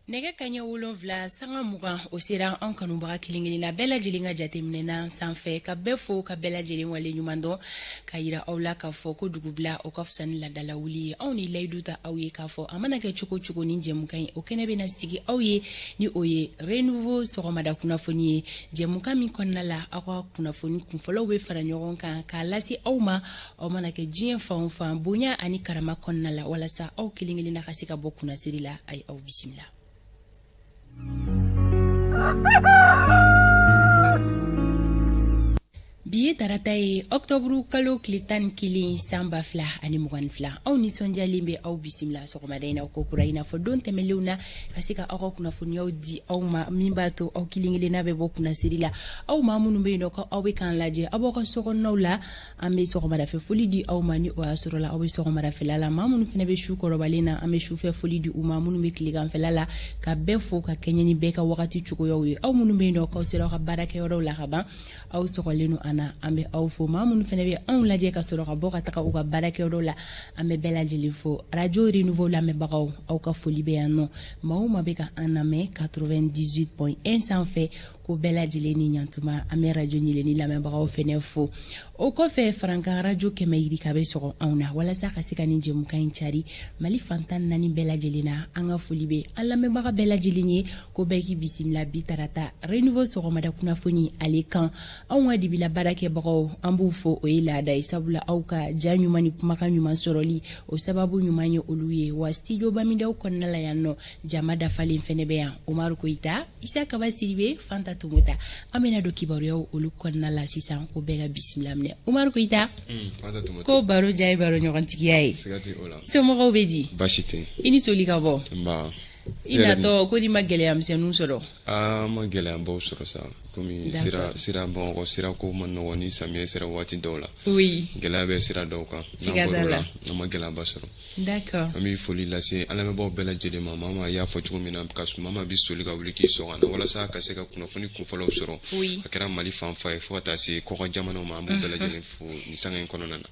Nɛgɛ kaɲɛ 7:20, o sera an kanubaga kelen-kelenna bɛɛ lajɛlen ka jateminɛna sanfɛ, ka bɛɛ fo, ka bɛɛ lajɛlen wale ɲuman dɔn, ka yira aw la k'a fɔ ko dugubila, o ka fisa ni ladala wuli ye. Anw ni layidu ta aw ye k'a fɔ a mana kɛ cogo cogo, ni jɛmukan ye, o kɛnɛ bɛna sigi aw ye, ni o ye Renouveau sɔgɔmada kunnafoni ye, jɛmukan min kɔnɔna la, aw ka kunnafoni kunfɔlɔw bɛ fara ɲɔgɔn kan k'a lase aw ma, aw mana kɛ diɲɛ fan o fan, bonya ani karama kɔnɔna la, walasa aw kelen kelenna ka se ka bɔ kunnasiri la. A ye aw bisimila. Bi ye tarata ye, ɔktɔburu kalo tile 11, san 2022. Aw nisɔndiyalen bɛ aw bisimila sɔgɔmada in na ko kura, i n'a fɔ don tɛmɛnlenw na, ka se ka aw ka kunnafoniyaw di aw ma, min b'a to aw kelen kelenna bɛ bɔ kunnasiri la. Aw maa minnu bɛ yen nɔ ko aw bɛ k'an lajɛ aw b'aw ka sokɔnɔnaw la, an bɛ sɔgɔmadafɛ foli di aw ma, ni o y'a sɔrɔ la aw bɛ sɔgɔmadafɛla la. Maa minnu fana bɛ su kɔrɔbalen na, an bɛ sufɛ foli di u ma. Minnu bɛ tileganfɛla la, ka bɛɛ fo ka kɛɲɛ ni bɛɛ ka wagati cogoyaw ye. Aw minnu bɛ yen nɔ k'aw sera aw ka baarakɛyɔrɔw la ka ban, aw sɔgɔlen don an na, an bɛ aw fo. Maa minnu fana bɛ anw lajɛ ka sɔrɔ ka bɔ ka taga u ka baarakɛyɔrɔw la, an bɛ bɛɛ lajɛlen fo. Radio Renouveau lamɛnbagaw, aw ka foli bɛ yan nɔ. Maa o maa bɛ ka an lamɛn 98.1 sanfɛ, ko bɛɛ lajɛlen ni ɲantuma. An bɛ radio ɲeleni lamɛnbagaw fɛnɛ fo. O kɔfɛ, Farankan Radio 100 yirika bɛ sɔgɔ anw na walasa ka se ka nin jɛmukan in cari Mali fan 14 bɛɛ lajɛlen na. An ka foli bɛ an lamɛnbaga bɛɛ lajɛlen ye, ko bɛɛ k'i bisimila bi tarata Renouveau sɔgɔmada kunnafoni ale kan. Anw ka dibila baarakɛbagaw, an b'u fo, o ye laada ye, sabula aw ka ja ɲuman ni kumakan ɲuman sɔrɔli, o sababu ɲuman ye olu ye. Wa studio Bamidaw kɔnɔna la yan nɔ, jama dafalen fɛnɛ bɛ yan: Umaru Koyita, Isa Kaba Sidibe, Fanta Tomota. An bɛna don kibaruyaw olu kɔnɔna la sisan, ko bɛɛ ka bisimila minɛ. Umaru Koyita, ko baro diya ye baro ɲɔgɔntigiya ye. Somɔgɔw bɛ di? Baasi tɛ. I ni soli ka bɔ. I natɔ ko di, ma gɛlɛya misɛnninw sɔrɔ? Aa, ma gɛlɛyabaw sɔrɔ sa, komi sira sira Bamakɔ sira ko ma nɔgɔ ni samiyɛ sera waati dɔw la. Gɛlɛya bɛ sira dɔw kan. Siga t'a la. An ma gɛlɛyaba sɔrɔ. D'accord. An bɛ foli lase an lamɛnbaaw bɛɛ lajɛlen ma. Maa maa y'a fɔ cogo min na, ka maa maa bɛ soli ka wuli k'i sɔgɔ na walasa ka se ka kunnafoni kunfɔlɔw sɔrɔ, a kɛra Mali fan fa ye fo ka taa se kɔkan jamanaw ma, an b'u bɛɛ lajɛlen fo nin sanga in kɔnɔna na.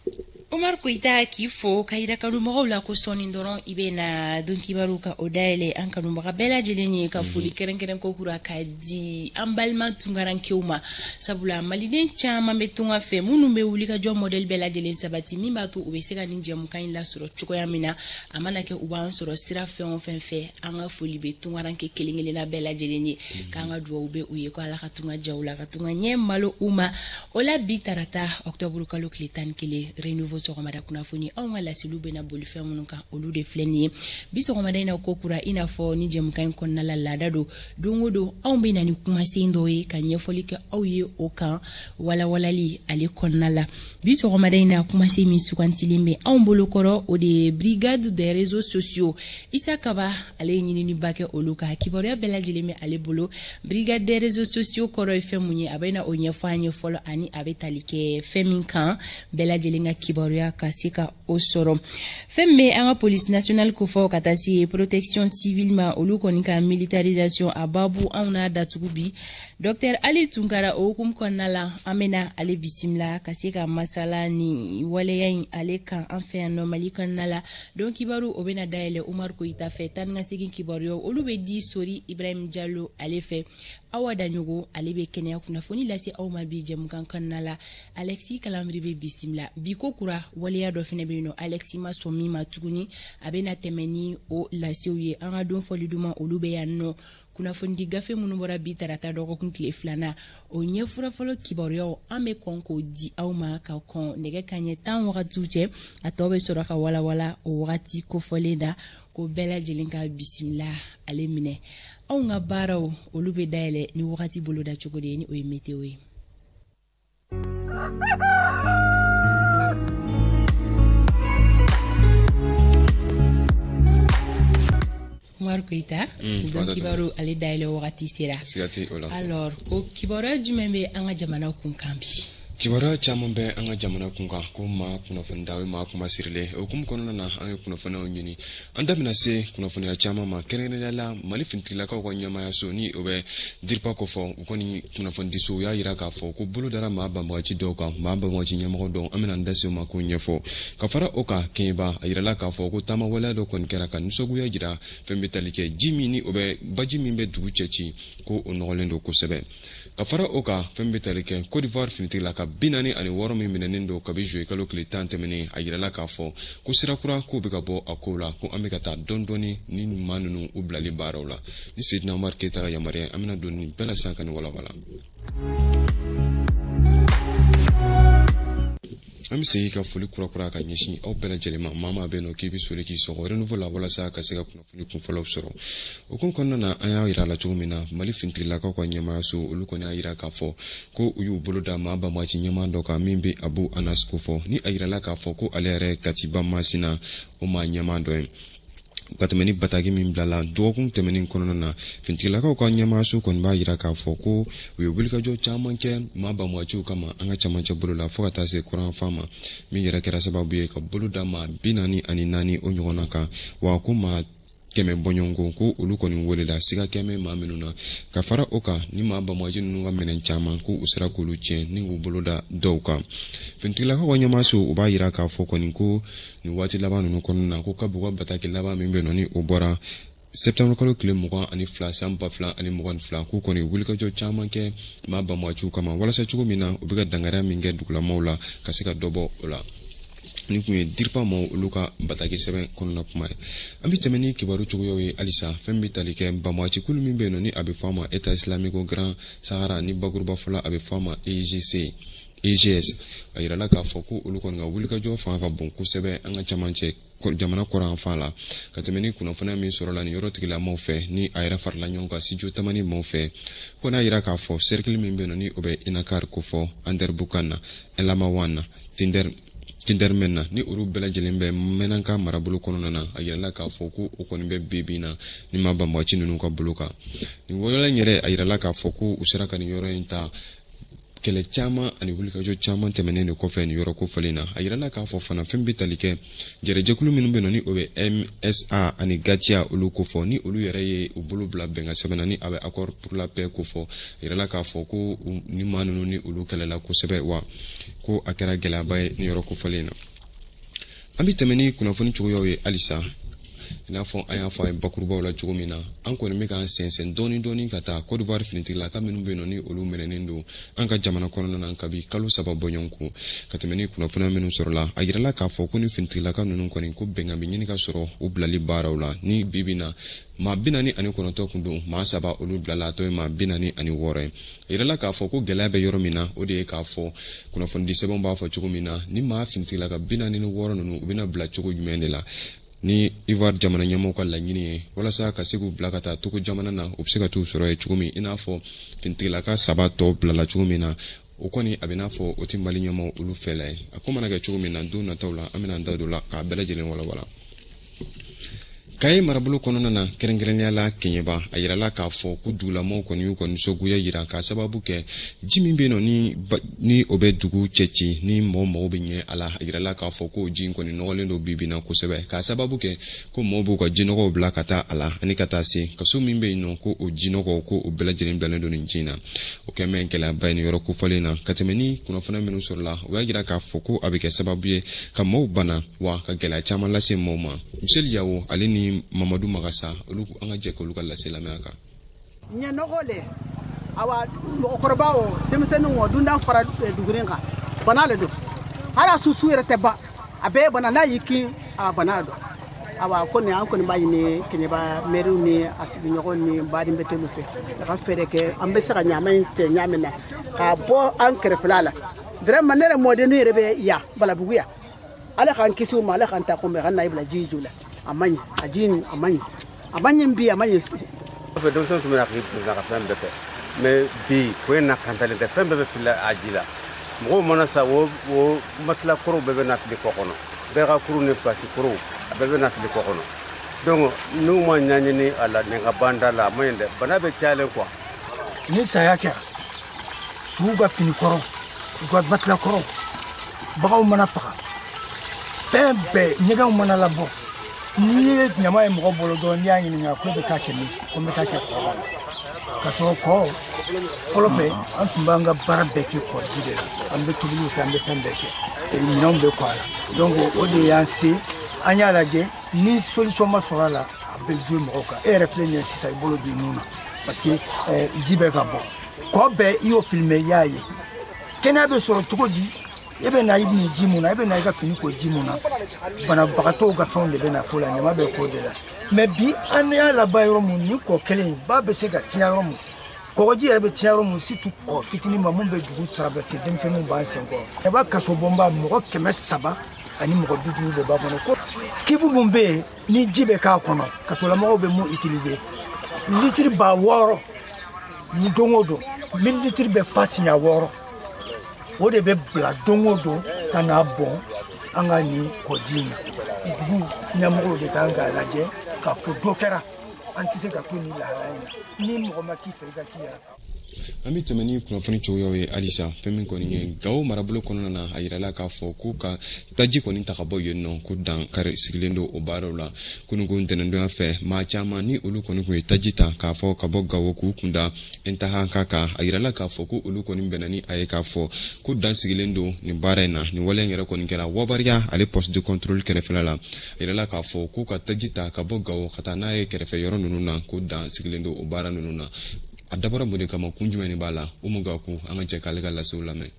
Omar Koyita, k'i fo ka yira kanumɔgɔw la ko sɔɔni dɔrɔn i bɛ na don kibaru ka o dayɛlɛ an kanubaga bɛɛ lajɛlen ye, ka foli kɛrɛnkɛrɛn ko kura ka di an balima tunkarankew ma, sabula maliden caman bɛ tunga fɛ, minnu bɛ wulikajɔ mɔdɛli bɛɛ lajɛlen sabati min b'a to u bɛ se ka nin jɛmukan in lasɔrɔ cogoya min na. A mana kɛ u b'an sɔrɔ sira fɛn o fɛn fɛ, an ka foli bɛ tunkaranke kelen kelenna bɛɛ lajɛlen ye, k'an ka dugawu bɛ u ye ko Ala ka tunga jaw la, ka tunga ɲɛ malo u ma. O la, bi tarata, ɔktɔburu kalo tile 11, Renouveau sɔgɔmada kunnafoni, anw ka laseliw bɛna boli fɛn minnu kan, olu de filɛ nin ye bi sɔgɔmada in na ko kura. I n'a fɔ ni jɛmukan in kɔnɔna la, laada don, don o don anw bɛ na ni kumasen dɔw ye ka ɲɛfɔli kɛ aw ye o kan walawalali ale kɔnɔna la. Bi sɔgɔmada in na, kumasen min sugantilen bɛ anw bolo kɔrɔ, o de ye brigade des réseaux sociaux. Isa Kaba, ale ye ɲininiba kɛ olu ka kibaruya bɛɛ lajɛlen bɛ ale bolo. Brigade des réseaux sociaux kɔrɔ ye fɛn mun ye, a bɛ na o ɲɛfɔ an ye fɔlɔ, ani a bɛ tali kɛ fɛn min kan, bɛɛ lajɛlen ka kibaruya ka se ka o sɔrɔ. Fɛn min bɛ an ka police nationale kofɔ ka taa se protection civile ma, olu kɔni ka militarisation a babu, anw n'a datugu bi Docteur Ali Tunkara. O hukumu kɔnɔna la, an bɛna ale bisimila ka se ka masala ni waleya in ale kan an fɛ yan nɔ Mali kɔnɔna la. Don kibaru, o bɛna dayɛlɛ Umaru Koyita fɛ. Taa ni ka segin kibaruyaw, olu bɛ di Sori Ibrahim Jalo ale fɛ. Awa Daɲogo, ale bɛ kɛnɛya kunnafoni lase aw ma bi jɛmukan kɔnɔna la. Alexis Kalamiri bɛ bisimila bi ko kura. Waleya dɔ fana bɛ yen nɔ, Alexis ma sɔn min ma tuguni, a bɛna tɛmɛ ni o lasew ye. An ka don fɔli duman, olu bɛ yan nɔ. Kunnafonidi gafe minnu bɔra bi tarata dɔgɔkun tile filanan, o ɲɛfura fɔlɔ kibaruyaw, an bɛ kɔn k'o di aw ma ka kɔn nɛgɛ kaɲɛ 10 wagatiw cɛ. A tɔ bɛ sɔrɔ ka walawala o wagati kofɔlen na. Ko bɛɛ lajɛlen ka bisimila ale minɛ. Anw ka baaraw, olu bɛ dayɛlɛ ni wagati boloda cogo de ye, ni o ye météo ye. Umaru Koyita, don kibaru ale dayɛlɛ wagati sera. Siga tɛ o la. Alors, ko kibaruya jumɛn bɛ an ka jamana kun kan bi? Kibaruya caman bɛ an ka jamana kun kan ko maa kunnafoni da o ye maa kuma sirilen o hukumu kɔnɔna na an ye kunnafoniyaw ɲini an da bɛna se kunnafoniya caman ma kɛrɛnkɛrɛnnenya la Mali finitigilakaw ka ɲɛmaayaso ni o bɛ DIRPA kofɔ u kɔni kunnafonidiso u y'a yira k'a fɔ ko bolo dara maa banbagaci dɔw kan maa banbagaci ɲɛmɔgɔ dɔw an bɛna an da se o ma k'o ɲɛfɔ ka fara o kan Kɛɲɛba a yirala k'a fɔ ko taama waleya dɔ kɔni kɛra ka nisɔngoya jira fɛn bɛ tali kɛ ji min ni o bɛ baji min bɛ dugu cɛci ko o nɔgɔlen don kosɛbɛ ka fara o kan fɛn bɛ tali kɛ Côte d'Ivoire finitigilaka 46 min minɛnen don kabi juillet kalo tile 10 tɛmɛnen a yirala k'a fɔ ko sira kura k'o bɛ ka bɔ a kow la ko an bɛ ka taa dɔɔni dɔɔni ni maa ninnu u bilali baaraw la ni Seydina Umar Keyita ka yamaruya an bɛna don nin bɛɛ la sisan ka nin walawala. An bɛ segin ka foli kura ka ɲɛsin aw bɛɛ lajɛlen ma maa maa bɛ yen nɔ k'i bɛ soli k'i sɔgɔ Renouveau la walasa ka se ka kunnafoni kunfɔlɔw sɔrɔ o kun kɔnɔna na an y'a yira la cogo min na Mali finitigilakaw ka ɲɛmaayaso olu kɔni y'a yira k'a fɔ ko u y'u bolo da maa banbagaci ɲɛmaa dɔ kan min bɛ Abu Anas kofɔ ni a yirala k'a fɔ ko ale yɛrɛ Katiba Masina o maa ɲɛmaa dɔ ye ka tɛmɛ ni bataki min bilala dɔgɔkun tɛmɛnen kɔnɔna na finitigilakaw ka ɲɛmaayaso kɔni b'a yira k'a fɔ ko u ye wulikajɔ caman kɛ maa banbagaciw kama an ka camancɛ bolo la fo ka taa se kɔrɔnfan ma min yɛrɛ kɛra sababu ye ka bolo da maa 44 o ɲɔgɔnna kan wa ko maa 100 bɔɲɔgɔnko ko olu kɔni welela siga kɛmɛ maa minnu na ka fara o kan ni maa banbagaci ninnu ka minɛn caman ko u sera k'olu tiɲɛ ni k'u bolo da dɔw kan finitigilakaw ka ɲɛmaayaso u b'a yira k'a fɔ kɔni ko nin waati laban ninnu kɔnɔna na ko kabi u ka bataki laban min bɛ yen nɔ ni o bɔra septembre kalo tile 22 san 2022 k'u kɔni wulikajɔ caman kɛ maa banbagaciw kama walasa cogo min na u bɛ ka dankariya min kɛ dugulamaw la ka se ka dɔ bɔ o la. Nin kun ye DIRPA maaw olu ka bataki sɛbɛn kɔnɔna kuma ye. An bɛ tɛmɛ ni kibaru cogoyaw ye halisa fɛn bɛ tali kɛ banbagaci kulu min bɛ yen nɔ ni a bɛ fɔ a ma État islamique au Grand Sahara ni bakuruba fɔla a bɛ fɔ a ma EIGC EIGS a yirala k'a fɔ ko olu kɔni ka wulikajɔ fanga ka bon kosɛbɛ an ka camancɛ jamana kɔrɔnfan la ka tɛmɛ ni kunnafoniya min sɔrɔla nin yɔrɔ tigilamaw fɛ ni a yɛrɛ farala ɲɔgɔn kan Studio Tamani maaw fɛ ko n'a yira k'a fɔ cercle min bɛ yen nɔ ni o bɛ Inakar kofɔ Anderbukan na Elamawan na Tindermen na ni olu bɛɛ lajɛlen bɛ Menaka marabolo kɔnɔna na a yirala k'a fɔ ko o kɔni bɛ bi bi in na ni maa banbagaci ninnu ka bolo kan nin waleya in yɛrɛ a yirala k'a fɔ ko u sera ka nin yɔrɔ in ta kɛlɛ caman ani wulikajɔ caman tɛmɛnen de kɔfɛ nin yɔrɔ kofɔlen na a yirala k'a fɔ fana fɛn bɛ tali kɛ jɛrɛjɛkulu minnu bɛ yen nɔ ni o bɛ MSA ani GATIA olu kofɔ ni olu yɛrɛ ye u bolo bila bɛnkan sɛbɛn na ni a bɛ accord pour la paix kofɔ a yirala k'a fɔ ko ni maa ninnu ni olu kɛlɛla kosɛbɛ wa ko a kɛra gɛlɛyaba ye nin yɔrɔ kofɔlen na. An bɛ tɛmɛ ni kunnafoni cogoyaw ye halisa i n'a fɔ an y'a fɔ a ye bakurubaw la cogo min na an kɔni bɛ k'an sɛnsɛn dɔɔni dɔɔni ka taa Côte d'Ivoire finitigilaka minnu bɛ yen nɔ ni olu minɛnen don an ka jamana kɔnɔna na kabi kalo 3 bɔɲɔgɔnko ka tɛmɛ ni kunnafoniya minnu sɔrɔla a yirala k'a fɔ ko ni finitigilaka ninnu kɔni ko bɛnkan bɛ ɲini ka sɔrɔ u bilali baaraw la ni bi bi na maa 49 kun don maa 3 olu bilala a tɔ ye maa 46 ye. A yirala k'a fɔ ko gɛlɛya bɛ yɔrɔ min na o de ye k'a fɔ kunnafonidi sɛbɛnw b'a fɔ cogo min na ni maa finitigilaka 46 ninnu u bɛna bila cogo jumɛn de la ni Ivoire jamana ɲɛmɔgɔw ka laɲini ye walasa ka se k'u bila ka taa Togo jamana na u bɛ se ka t'u sɔrɔ yen cogo min i n'a fɔ finitigilaka 3 tɔw bilala cogo min na o kɔni a bɛ n'a fɔ o tɛ Mali ɲɛmɔgɔw olu fɛla ye a ko mana kɛ cogo min na don nataw la an bɛna an da don la k'a bɛɛ lajɛlen walawala. Kaye marabolo kɔnɔna na kɛrɛnkɛrɛnnenya la Kɛɲɛba a yirala k'a fɔ ko dugulamaw kɔni y'u ka nisɔngoya yira k'a sababu kɛ ji min bɛ yen nɔ ni o bɛ dugu cɛci ni mɔgɔ mago bɛ ɲɛ a la a yirala k'a fɔ k'o ji in kɔni nɔgɔlen don bi bi in na kosɛbɛ k'a sababu kɛ ko mɔgɔw b'u ka jinɔgɔw bila ka taa a la ani ka taa se kaso min bɛ yen nɔ ko o jinɔgɔw ko o bɛɛ lajɛlen bilalen don nin ji in na o kɛ mɛn gɛlɛyaba ye nin yɔrɔ kofɔlen na ka tɛmɛ ni kunnafoniya minnu sɔrɔla u y'a jira k'a fɔ ko a bɛ kɛ sababu ye ka mɔgɔw bana wa ka gɛlɛya caman lase mɔgɔw ma. Michel Yawo ale ni Mamadu Magasa olu an ka jɛ k'olu ka lase lamɛn a kan. Ɲɛnɔgɔ le awa mɔgɔkɔrɔba o denmisɛnninw o dundan fara dugurin kan bana le don hali susu yɛrɛ tɛ ban a bɛɛ ye bana n'a y'i kin a bana don awa ko nin an kɔni b'a ɲini Kɛɲɛba mɛriw ni a sigiɲɔgɔn ni baden bɛtɛliw fɛ a ka fɛɛrɛ kɛ an bɛ se ka ɲama in cɛ ɲa min na k'a bɔ an kɛrɛfɛla la vraiment ne yɛrɛ mɔdennin yɛrɛ bɛ yan Balabugu yan ala k'an kisi o ma ala k'an ta ko mɛ ka na i bila ji ju la a man ɲi a ji a man ɲi a man ɲi bi a man ɲi. Fɛ denmisɛnw tun bɛna k'i kunna ka fɛn bɛɛ kɛ mais bi ko in na kantalen tɛ fɛn bɛɛ bɛ fili a ji la mɔgɔw mana sa o matila kɔrɔw bɛɛ bɛ na fili kɔ kɔnɔ bɛɛ ka kuru ni pilasi kɔrɔw a bɛɛ bɛ na fili kɔ kɔnɔ donc n'u ma ɲɛɲini a la nin ka ban da la a man ɲi dɛ bana bɛ cayalen quoi. Ni saya kɛra suw ka fini kɔrɔ U ka matelas kɔrɔw, baganw mana faga, fɛn bɛɛ, ɲɛgɛnw mana labɔ, n'i ye ɲama ye mɔgɔ bolo dɔrɔn, n'i y'a ɲininka ko e bɛ taa kɛ min, ko n bɛ taa kɛ kɔ la. Ka sɔrɔ kɔ fɔlɔ fɛ, an tun b'an ka baara bɛɛ kɛ kɔji de la. An bɛ tobiliw kɛ, an bɛ fɛn bɛɛ kɛ, minɛnw bɛ kɔ a la. Donc o de y'an se, an y'a lajɛ ni solution ma sɔrɔ a la, a bɛ jouer mɔgɔw kan. E yɛrɛ filɛ nin ye sisan, i bolo b'i nun na, parce que ji bɛ ka bɔ kɔ bɛɛ. I y'o filmer, i y'a ye. Kɛnɛya bɛ sɔrɔ cogo di? E bɛ na i min ji mun na, e bɛ na i ka fini ko ji mun na, banabagatɔw ka fɛnw de bɛ na ko la, ɲama bɛ k'o de la. Mais bi, an y'a laban yɔrɔ mun, ni kɔ kelen ba bɛ se ka tiɲɛ yɔrɔ mun, kɔgɔji yɛrɛ bɛ tiɲɛ yɔrɔ mun, surtout kɔ fitinin ma mun bɛ dugu traverser, denmisɛnninw b'an sen kɔrɔ. Ɲaba kaso bɔnba, mɔgɔ 350 de b'a kɔnɔ. Ko cuve mun bɛ yen ni ji bɛ k'a kɔnɔ, kasolamɔgɔw bɛ mun utiliser, litiri 6000 ni don o don, 1000 litres bɛ fa siɲɛ 6, o de bɛ bila don o don ka n'a bɔn an ka nin kɔji in na. Dugu ɲɛmɔgɔw de kan k'a lajɛ k'a fɔ dɔ kɛra, an tɛ se ka to nin lahala in na. Ni mɔgɔ ma k'i fɛ, i ka k'i yɛrɛ fɛ. An bɛ tɛmɛ ni kunnafoni cogoyaw ye halisa. Fɛn min kɔni ye Gawo marabolo kɔnɔna na, a yirala k'a fɔ ko ka taji kɔni ta ka bɔ yen nɔ, ko dan kari sigilen don o baaraw la. Kununko ntɛnɛndonya fɛ, maa caman ni olu kɔni tun ye taji ta k'a fɔ ka bɔ Gawo k'u kunda Intahanka kan, a yirala k'a fɔ ko olu kɔni bɛnna ni a ye k'a fɔ ko dan sigilen don nin baara in na. Nin wale in yɛrɛ kɔni kɛra Wabariya ale poste de contrôle kɛrɛfɛla la. A yirala k'a fɔ ko ka taji ta ka bɔ Gawo ka taa n'a ye kɛrɛfɛ yɔrɔ ninnu na, ko dan sigilen don o baara ninnu na. A dabɔra mun de kama? Kun jumɛn de b'a la? Umu Gaku, an ka jɛ k'ale ka lasew lamɛn.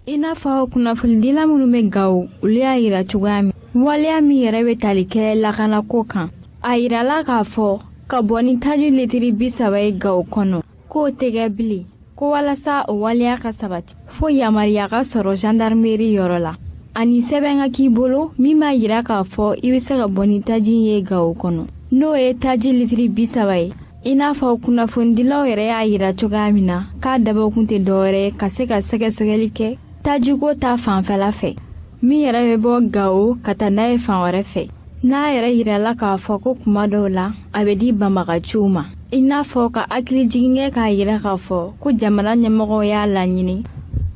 I n'a fɔ kunnafonidila minnu bɛ Gawo, olu y'a yira cogoya min, waleya min yɛrɛ bɛ tali kɛ lakanako kan, a yirala k'a fɔ ka bɔ ni taji litiri 30 ye Gawo kɔnɔ, k'o tɛ kɛ bilen, ko walasa o waleya ka sabati, fo yamaruya ka sɔrɔ gendarmerie yɔrɔ la, ani sɛbɛn ka k'i bolo min b'a yira k'a fɔ i bɛ se ka bɔ ni taji ye Gawo kɔnɔ, n'o ye taji litiri 30 ye. I n'a fɔ kunnafonidilaw yɛrɛ y'a yira cogoya min na, k'a dabɔkun tɛ dɔwɛrɛ ye ka se ka sɛgɛsɛgɛli kɛ tajiko ta fanfɛla fɛ min yɛrɛ bɛ bɔ Gawo ka taa n'a ye fan wɛrɛ fɛ, n'a yɛrɛ yirala k'a fɔ ko kuma dɔw la a bɛ di banbagaciw ma. I n'a fɔ ka hakili jigin kɛ k'a yira k'a fɔ ko jamana ɲɛmɔgɔw y'a laɲini,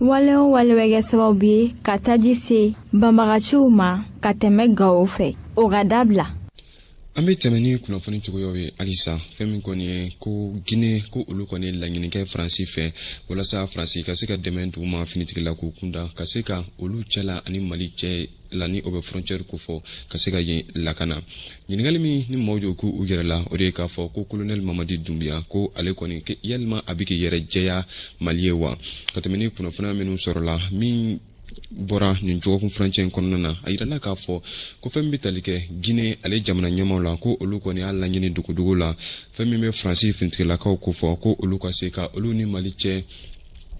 wale o wale bɛ kɛ sababu ye ka taji se banbagaciw ma ka tɛmɛ Gawo fɛ, o ka dabila. An bɛ tɛmɛ ni kunnafoni cogoyaw ye halisa. Fɛn min kɔni ye ko Gine, ko olu kɔni ye laɲini kɛ Faransi fɛ walasa Faransi ka se ka dɛmɛ d'u ma finitigilako kunda, ka se ka olu cɛla ani Mali cɛ la ni o bɛ frontière kofɔ, ka se ka yen lakana. Ɲininkali min ni maaw y'o k'u yɛrɛ la, o de ye k'a fɔ ko colonel Mamadi Dunbiya, ko ale kɔni yalima a bɛ k'i yɛrɛ jɛya Mali ye wa? Ka tɛmɛ ni kunnafoniya minnu sɔrɔla min bɔra nin dɔgɔkun furancɛ in kɔnɔna na, a yirala k'a fɔ ko fɛn min bɛ tali kɛ Gine ale jamana ɲɛmaw la, ko olu kɔni y'a laɲini dogodogo la, fɛn min bɛ Faransi finitigilakaw kofɔ, ko olu ka se ka olu ni Mali cɛ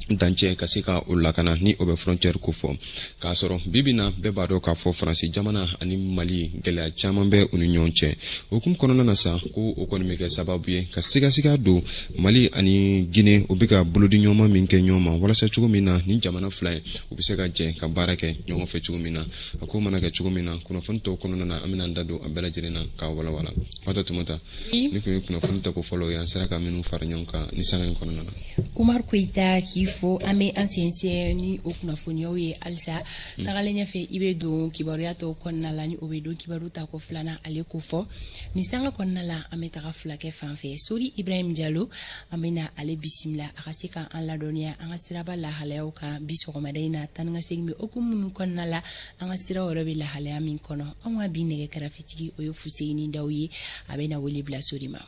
dancɛ ka se ka o lakana ni o bɛ frontière kofɔ. K'a sɔrɔ bibi na, bɛɛ b'a dɔn k'a fɔ Faransi jamana ani Mali, gɛlɛya caman bɛ u ni ɲɔgɔn cɛ. O hukumu kɔnɔna na sa, ko o kɔni bɛ kɛ sababu ye ka sigasiga don Mali ani Gine, u bɛ ka bolodi ɲɔgɔnma min kɛ ɲɔgɔn ma, walasa cogo min na ni jamana fila ye u bɛ se ka jɛ ka baara kɛ ɲɔgɔn fɛ cogo min na. A ko mana kɛ cogo min na, kunnafoni tɔw kɔnɔna na, an bɛna an da don a bɛɛ lajɛlen na k'a walawala. Fata Tumata, ni kun ye kunnafoni tako fɔlɔ ye an sera ka minnu fara ɲɔgɔn kan ni sanga in kɔnɔna na. Umar Koyita, k'i fo. An bɛ an sensɛn ni o kunnafoniyaw ye halisa. Tagalen ɲɛfɛ, i bɛ don kibaruya tɔw kɔnɔna la, ni o bɛ don kibaru ta ko filanan ale ko fɔ. Nin sanga kɔnɔna la, an bɛ taga fulakɛ fan fɛ, Sori Ibrahim Jalo. An bɛ na ale bisimila a ka se k'an ladɔnniya an ka siraba lahalayaw kan bi sɔgɔmada in na. Taa ni ka segin bɛ hokumu minnu kɔnɔna la, an ka siraw yɛrɛ bɛ lahalaya min kɔnɔ. Anw ka bi nɛgɛ kɛrɛfɛtigi, o ye Fuseyini Daw ye. A bɛ na wele bila Sori ma.